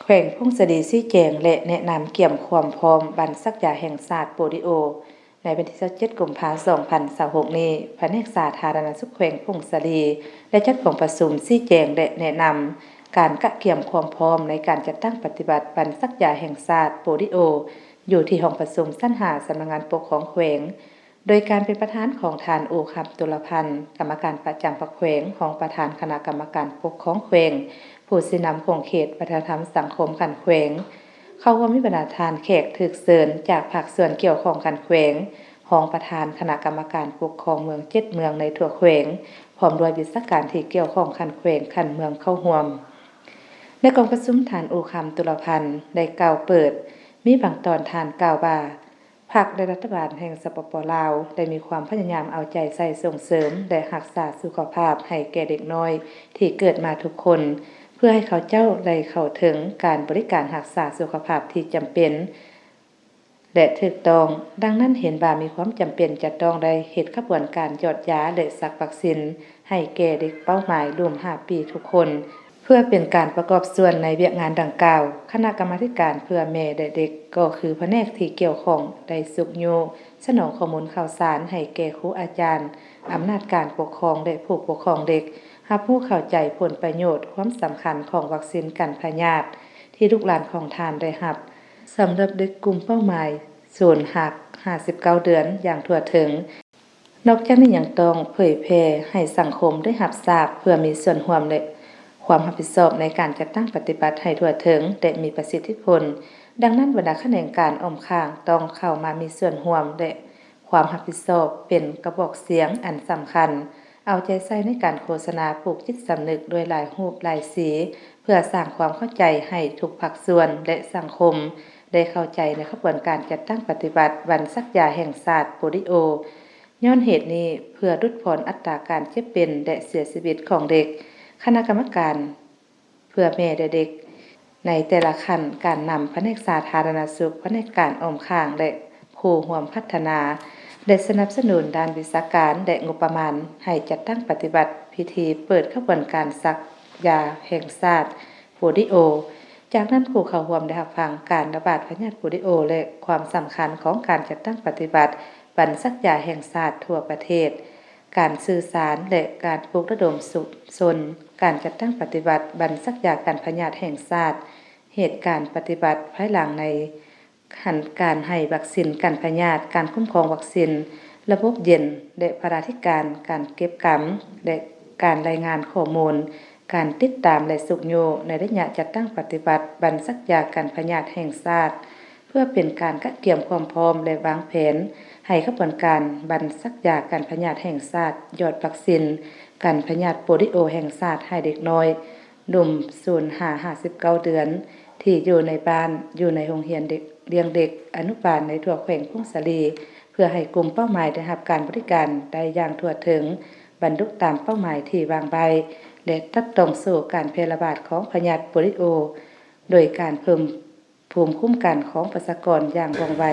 ແຂວງຜົ້ງສາລີຊີ້ແຈງ ແລະ ແນະນຳກຽມຄວາມພ້ອມວັນສັກຢາແຫ່ງຊາດໂປລິໂອ ໃນວັນທີຊາວເຈັດ ກຸມພາ ສອງພັນຊາວຫົກນີ້, ພະແນກສາທາລະນະສຸກແຂວງຜົ້ງສາລີ ໄດ້ຈັດກອງປະຊຸມຊີ້ແຈງ ແລະ ແນະນຳການກະກຽມຄວາມພ້ອມໃນການຈັດຕັ້ງປະຕິບັດວັນສັກຢາແຫ່ງຊາດໂປລິໂອ ຢູ່ທີ່ຫ້ອງປະຊຸມຊັ້ນຫ້າ ສຳນັກງານປົກຄອງແຂວງ ໂດຍການເປັນປະທານຂອງທ່ານ ອູຄຳ ຕຸລະພັນ ກຳມະການປະຈຳພັກແຂວງ, ຮອງປະທານຄະນະກຳມະການປົກຄອງແຂວງ, ຜູ້ຊີ້ນຳຂົງເຂດວັດທະນະທຳສັງຄົມຂັ້ນແຂວງ. ເຂົ້າຮ່ວມມີບັນດາທ່ານແຂກຖືກເຊີນຈາກພາກສ່ວນກ່ຽວຂ້ອງຂັ້ນແຂວງ, ຮອງປະທານຄະນະກຳມະການປົກຄອງເມືອງເຈັດເມືອງໃນທົ່ວແຂວງ, ພ້ອມດ້ວຍວິຊາການທີ່ກ່ຽວຂ້ອງຂັ້ນແຂວງ, ຂັ້ນເມືອງເຂົ້າຮ່ວມ. ໃນກອງປະຊຸມ, ທ່ານ ອູຄຳ ຕຸລະພັນ ໄດ້ກ່າວເປີດ, ມີບາງຕອນທ່ານກ່າວວ່າ ພັກ ແລະ ລັດຖະບານແຫ່ງ ສປປ ລາວ ໄດ້ມີຄວາມພະຍາຍາມເອົາໃຈໃສ່ສົ່ງເສີມ ແລະ ຮັກສາສຸຂະພາບໃຫ້ແກ່ເດັກນ້ອຍທີ່ເກີດມາທຸກຄົນ ເພື່ອໃຫ້ເຂົາເຈົ້າໄດ້ເຂົ້າເຖິງການບໍລິການຮັກສາສຸຂະພາບທີ່ຈຳເປັນ ແລະ ຖືກຕ້ອງ. ດັ່ງນັ້ນ, ເຫັນວ່າມີຄວາມຈຳເປັນຈະຕ້ອງໄດ້ເຮັດຂະບວນການຢອດຢາ ແລະ ສັກວັກຊິນໃຫ້ແກ່ເດັກເປົ້າໝາຍລຸ່ມຫ້າປີທຸກຄົນ. ເພື່ອເປັນການປະກອບສ່ວນໃນວຽກງານດັ່ງກ່າວ, ຄະນະກຳມາທິການເພື່ອແມ່ ແລະ ເດັກ ກໍຄືພະແນກທີ່ກ່ຽວຂ້ອງ ໄດ້ຊຸກຍູ້ສະໜອງຂໍ້ມູນຂ່າວສານໃຫ້ແກ່ຄູອາຈານ, ອຳນາດການປົກຄອງ ແລະ ຜູ້ປົກຄອງເດັກ ຮັບຮູ້ເຂົ້າໃຈຜົນປະໂຫຍດ, ຄວາມສຳຄັນຂອງວັກຊິນກັນພະຍາດທີ່ລູກຫຼານຂອງທ່ານໄດ້ຮັບ ສຳລັບເດັກກຸ່ມເປົ້າໝາຍສູນຫາກຫ້າສິບເກົ້າເດືອນຢ່າງທົ່ວເຖິງ. ນອກຈາກນີ້ຍັງຕ້ອງເຜີຍແຜ່ໃຫ້ສັງຄົມໄດ້ຮັບຊາບ ເພື່ອມີສ່ວນຮ່ວມ ແລະ ຄວາມຮັບຜິດຊອບໃນການຈັດຕັ້ງປະຕິບັດໃຫ້ທົ່ວເຖິງ ແລະ ມີປະສິດທິຜົນ. ດັ່ງນັ້ນ, ບັນດາຂະແໜງການອ້ອມຂ້າງຕ້ອງເຂົ້າມາມີສ່ວນຮ່ວມ ແລະ ຄວາມຮັບຜິດຊອບເປັນກະບອກສຽງອັນສຳຄັນ, ເອົາໃຈໃສ່ໃນການໂຄສະນາ, ປູກຈິດສຳນຶກດ້ວຍຫຼາຍຮູບຫຼາຍສີ ເພື່ອສ້າງຄວາມເຂົ້າໃຈໃຫ້ທຸກພາກສ່ວນ ແລະ ສັງຄົມໄດ້ເຂົ້າໃຈໃນຂະບວນການຈັດຕັ້ງປະຕິບັດວັນສັກຢາແຫ່ງຊາດໂປລິໂອ. ຍ້ອນເຫດນີ້, ເພື່ອຫຼຸດຜ່ອນອັດຕາການເຈັບເປັນ ແລະ ເສຍຊີວິດຂອງເດັກ, ຄະນະກຳມະການເພື່ອແມ່ ແລະ ເດັກ ໃນແຕ່ລະຂັ້ນການນຳ, ພະແນກສາທາລະນະສຸກ, ພະແນກການອ້ອມຂ້າງ ແລະ ຄູ່ຮ່ວມພັດທະນາ ໄດ້ສະໜັບສະໜູນດ້ານວິຊາການ ແລະ ງົບປະມານ ໃຫ້ຈັດຕັ້ງປະຕິບັດພິທີເປີດຂະບວນການສັກຢາແຫ່ງຊາດໂປລິໂອ. ຈາກນັ້ນ, ຜູ້ເຂົ້າຮ່ວມໄດ້ຮັບຟັງການລະບາດພະຍາດໂປລິໂອ ແລະ ຄວາມສຳຄັນຂອງການຈັດຕັ້ງປະຕິບັດວັນສັກຢາແຫ່ງຊາດທົ່ວປະເທດ, ການສື່ສານ ແລະ ການປຸກລະດົມຊຸມຊົນ, ການຈັດຕັ້ງປະຕິບັດວັນສັກຢາກັນພະຍາດແຫ່ງຊາດ, ເຫດການປະຕິບັດພາຍຫຼັງໃນ ຂັ້ນການໃຫ້ວັກຊິນກັນພະຍາດ, ການຄຸ້ມຄອງວັກຊິນ, ລະບົບເຢັນ ແລະ ພະລາທິການ, ການເກັບກຳ ແລະ ການລາຍງານຂໍ້ມູນ, ການຕິດຕາມ ແລະ ຊຸກຍູ້ໃນໄລຍະຈັດຕັ້ງປະຕິບັດວັນສັກຢາກັນພະຍາດແຫ່ງຊາດ, ເພື່ອເປັນການກະກຽມຄວາມພ້ອມ ແລະ ວາງແຜນໃຫ້ຂະບວນການວັນສັກຢາກັນພະຍາດແຫ່ງຊາດ, ຢອດວັກຊິນກັນພະຍາດໂປລິໂອແຫ່ງຊາດໃຫ້ເດັກນ້ອຍ ໜຸ່ມສູນຫາຫ້າສິບເກົ້າເດືອນ ທີ່ຢູ່ໃນບ້ານ, ຢູ່ໃນໂຮງຮຽນເດັກ, ລ້ຽງເດັກອະນຸບານໃນທົ່ວແຂວງຜົ້ງສາລີ, ເພື່ອໃຫ້ກຸ່ມເປົ້າໝາຍໄດ້ຮັບການບໍລິການໄດ້ຢ່າງທົ່ວເຖິງ, ບັນລຸຕາມເປົ້າໝາຍທີ່ວາງໄວ້ ແລະ ຕັດຕ່ອງສູ້ການແຜ່ລະບາດຂອງພະຍາດໂປລິໂອ ໂດຍການເພີ່ມ ພູມຄຸ້ມກັນຂອງປະຊາກອນຢ່າງວ່ອງໄວ.